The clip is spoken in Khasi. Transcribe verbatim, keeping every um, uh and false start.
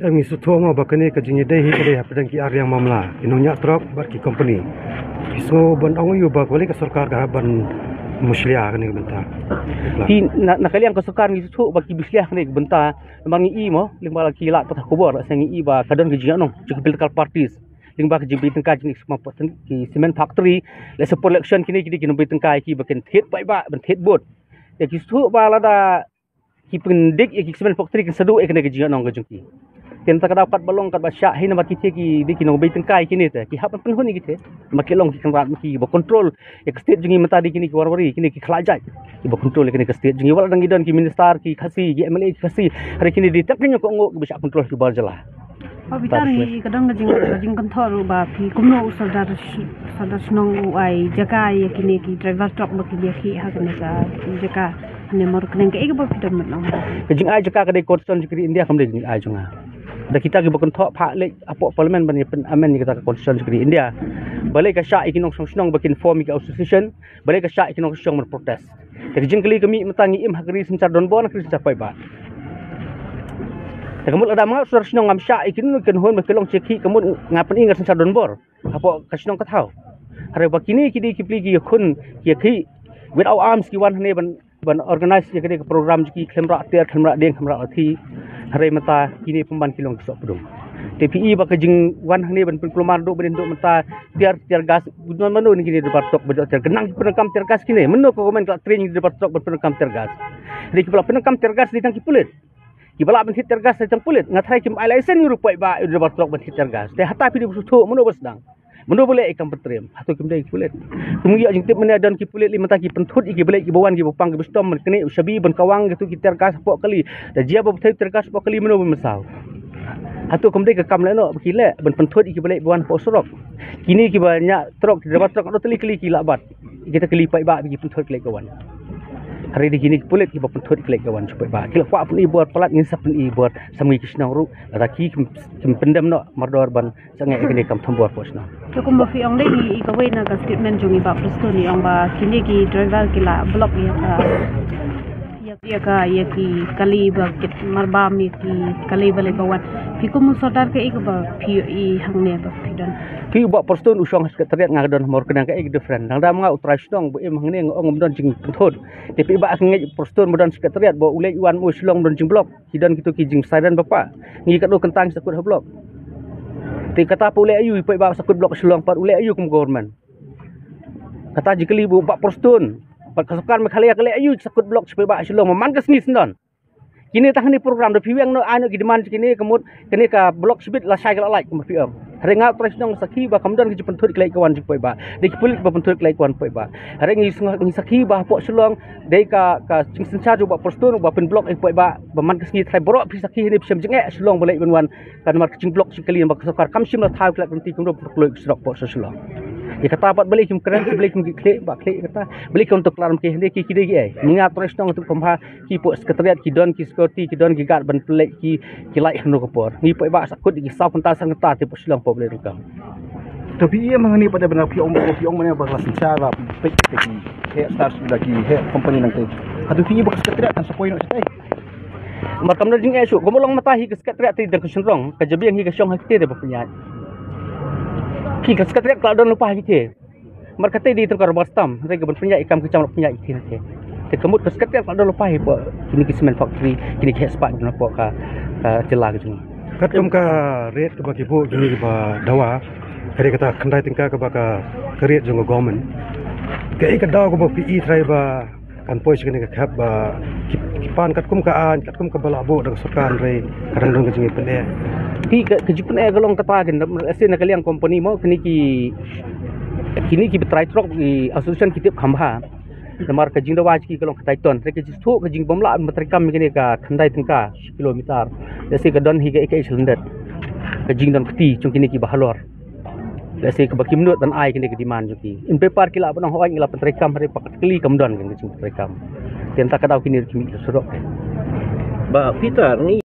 Ngi sngewthuh mo ba kane ka jingïadei hi ka dei hapdeng ki ar liang mamla, ki nongñiah trok bad ki company. Ngi sngew ban ong ïa u ba ka lei ka sorkar ka hap ban mushlia kane ka bynta. Phi na, na ka liang ka sorkar ngi sngewthuh ba ki mushlia kane ka bynta. Namar ngi i mo lyngba la ki lad pathai khubor la sa ngi i ba ka don ka jingïakhun jong ki political parties lyngba ka jingbei tyngkai jong ki sma-, ki cement factory. La sa por election kine ki dei ki nongbei tyngkai ki ba kin thied paidbah ban thied vote. Ïa ki sngewthuh ba lada ki pyndik ïa ki cement factory kin sa duh ïa kane ka jingïakhun ka jong ki. Te mynta ka daw katba long katba shah hi namar ki te ki dei ki nongbei tyngkai kine te ki hap ban pynhun ïa ki te. Ma ki long ki kynrad ma ki ba control ïa ka state jong ngi mynta dei kine ki warwari kine ki khlajait. Ki ba control ïa kane ka state jong ngi wat la dang ki don ki minister ki Khasi ki M L A ki Khasi. Hynrei kine dei tang ki nongkohnguh ki ba shah control ki bar jylla. Ba phi tang hi ka dang ka jing ka jingkynthoh ruh ba phi kumno u sordar sh-, sordar shnong u ai jaka ïa kine ki driver truck ba ki ïa khih ha kane ka jaka. Hane mor kane ka ei ka ba phi don mat long. Ka jingai jaka ka dei constitution jong ka ri India kam dei ka jingai jong nga. Da kita ki ba kynthoh phah leit hapoh parliament ban ïa pyn-amend ïa kita ka constitution jong ka ri India. Balei ka shah ïa ki nongshong shnong ba kin form ïa ka association. Balei ka shah ïa ki nongshong ban protest. Te ka jingkylli ka mih mynta ngi im ha ka ri synshar donbor na ka ri synshar paidbah. Te ka mut lada ma nga u sordar shnong ngam shah ïa kino kino ba ki long jaka khih ka mut nga pyni nga synshar donbor. Hapoh ka shnong ka thaw. Hynrei ba kine ki dei ki pli ki ïakhun ki ïa khih without arms ki wan hangne ban ban organize ïa kane ka program jong ki khlem rah tiar khlem rah dieng khlem rah lathi. Hynrei mynta kine pynban ki long ki soh pdung. Te phi i ba ka jingwan hangne ban pynkulmar duh ban duh mynta tiar tiar gas. Bun mano ni kine driver truck ba jot tiar gas nang pyndonkam tiar gas kine. Mano ka government ka la train driver truck ban pyndonkam tiar gas. Dei ki ba la pyndonkam tiar gas dei tang ki pulit. Ki ba la ban thied tiar gas dei tang pulit. Nga tharai kim ai license ruh paidbah driver truck ban thied tiar gas. Te hata phi dei ba sngewthuh mano ba sdang. Mano ba leh ïa kam pyntriem hato kim dei ki pulit. Kum ïa jingtip mynne don ki pulit lei mynta ki pynthut ïa ki ba leit ki ba wan ki ba pang ki ba stom ban kane u shabi ban kawang kito ki tiar gas hapoh kali. Da jia ba bthei tiar gas hapoh kali mano ba mynsaw. Hato kum dei ka kam leh noh ba ki leh ban pynthut ïa ki ba leit ba wan hapoh surok. Kine ki ba ñiah trok ki driver trok hato tylli kali ki lah bat. Kita kali paidbah ba ki pynthut ki leit ka wan. Hynrei dei kine ki pulit ki ba pynthut ki leit ka wan sha paidbah ki lah kwah pyni bor palat ngin sa pyni bor sam ngi ki shnong ruh. Lada ki kim, kim pyndem noh mardor ban Sangeh ïa kane kam thombor pos na. Te kumba phi ong dei i kawei na ka statement jong i Bah Prestone i ong ba kine ki driver ki la block ïa ka ïa, ïa ka ïa ki kali ba kit marbam ïa ki kali ba lei ba wan. Phi kum u sordar ka i kaba phi i hangne ba phi don. Phi Bah Prestone u shong ha secretariat nga ka don ha Mawryngkneng ka i different. Dang da ma nga u trai shnong ba im hangne nga ong um don jingpynthut. Te phi Bah ka ngeit Prestone ba don secretariat ba u leit wan u Shillong don jingblock. Ki don kito ki jingsiren ba pa. Ngi ka do kyntang sa kut ha block. Te kata pa u leh aïu i paidbah sa kut block Shillong pat u leh aïu kum government. Kata jingkylli ba Bah Prestone. Pat ka sorkar Meghalaya ka leh aïu sa kut block sha paidbah Shillong man ka sngi sndon. Kine tang kane program da phi weng noh ai noh ki demand kine ka mut kane ka block shibit la shai ka la lait kumba phi ong. Hynrei nga u trai shnong sakhi ba kam don ki jingpynthut ki leit ka wan jong paidbah. Dei ki pulit ba pynthut ki leit ka wan paidbah. Hynrei ngi sngew ngi sakhi ba hapoh Shillong dei ka ka jingsynshar jong Bah Prestone ba pynblock ïa paidbah ba man ka sngi trai baroh phi sakhi hynne phi shem jingeh Shillong ba leit ban wan ka namar ka jingblock jingkali ba ka sorkar kam shim la thaw ki la kynti kumno ba pynkloi ka surok hapoh Shillong. Ïa kata pat balei kim kren balei kim ki khleh ba khleh ïa kata balei kim to klar ki hynne ki ki dei ki ei. Ngi nga u trai shnong tu kumba Ki pok sekretariat ki don ki security ki don ki guard ban pynleit ki ki lait hangno ka por. Ngi pok ba sa kut ki saw kynta san kynta te pok Shillong pok Blei Rengkam. To phi ïa mangni pada bana phi ong phi ong mane ba la synshar ba phi pek ki he stars da ki he company nangte. Haduh phi ïa ba sekretariat kan sa poi no shatai. Mar kam da jing eh shu ko molong mata hi ka sekretariat te da ka shynrong ka jabiang hi ka shong ha kite da ba pynïaid. Ki ka sekretariat ka la don lypa ha kite. Mar kata dei tang ka rubber stamp, hynrei ka ban pynïaid i kam ka jam pynïaid i kti na te. Te ka mut ka sket ka don lypa hi pok kine ki cement factory, kine ki heh spat na pok ka ka jylla ka jong. Katkum ka rate kaba ki buh kine kiba dawa, ka dei kata khyndai tyngka kaba ka ka rate jong ka government. Ka ei ka daw kaba phi i trai ba kan poi sha kane ka khap ba ki, ki pan katkum ka aiñ, katkum kaba la buh da ka sorkar hynrei ka dang don ka jingpyneh. Ki ka, ka jingpyneh ka long kata kin da lehse na ka liang company mo kine ki kine ki ba trai trok ki association ki tip kham bha. Namar ka jingdawa ki ka long katai ton. Hynrei ka jingthoh ka jingbym lah ban trai kam kine ka khyndai tyngka shi kilometer. Lehse ka don hi ka ek ek shlyndet. Ka jingdon kti jong kine ki ba halor. Lehse kaba kim nud ban ai kine ki demand jong ki. In paper ki lah ban ong hooid ngi lah pyntreikam hynrei pat kali kam don kane ka jingpyntreikam. Te mynta ka daw kine ki mih surok. Bah Peter, ngi